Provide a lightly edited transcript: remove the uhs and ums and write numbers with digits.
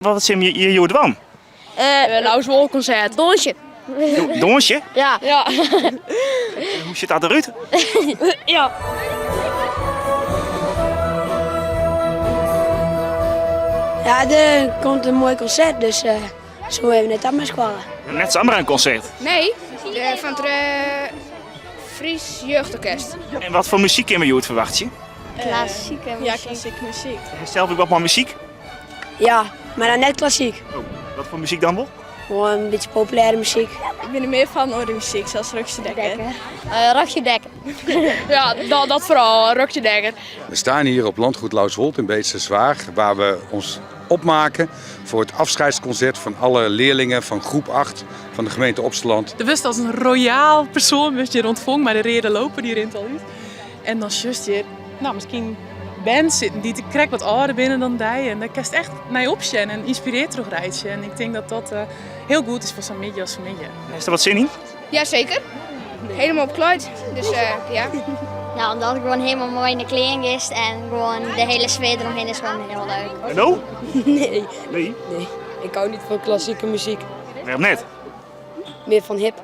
Wat sil je hjoed dwaan? Lauswolt konsert. Dânsje. Dânsje? Ja. Ja. Hoe sjocht dat derút? Ja. Ja, der komt in moai konsert, dus uh, soe even net mei skoalle. Net samar in konsert? Nee, fan it Fries Jeugdorkest. En wat foar muzyk kinne we hjoed ferwachtsje? Klassike muzyk. Ja, klassike muzyk. Sels ek wat mei muzyk? Ja, mar dan net klassyk. Oh, wat foar muzyk dan wol? Gewoan in bytsje populêre muzyk. Ik bin der mear fan oare muzyk, sa as Rokje Dekker. Rokje Dekker. Ja, dat, dat foaral, Rokje Dekker. We staan hier op landgoed Lauswolt in Beetsterzwaag, waar we ons opmaken voor het afscheidsconcert van alle leerlingen van groep 8 van de gemeente Opsterland. Der wurdst as in royaal persoan wurdst hjir ûntfongen mei de reade loper dy rint al út. En dan sjochst hjir, no, miskien bern sitten dy't krekt wat âlder binne dan dy. En dêr kinst echt nei opsjen en ynspirearre troch reitsje. En ik tink dat dat eh, hiel goed is foar sa'n middei as fanmiddei. Hast der wat sin yn? Jazeker. Helemaal opklaaid. Dus uh, ja. Nou, omdat ik gewoon helemaal mooi in de kleren is en gewoon de hele sfeer eromheen is gewoon heel leuk. En no? Nee. Nee? Nee, ik hou niet van klassieke muziek. Wêrom net? Mear fan hip.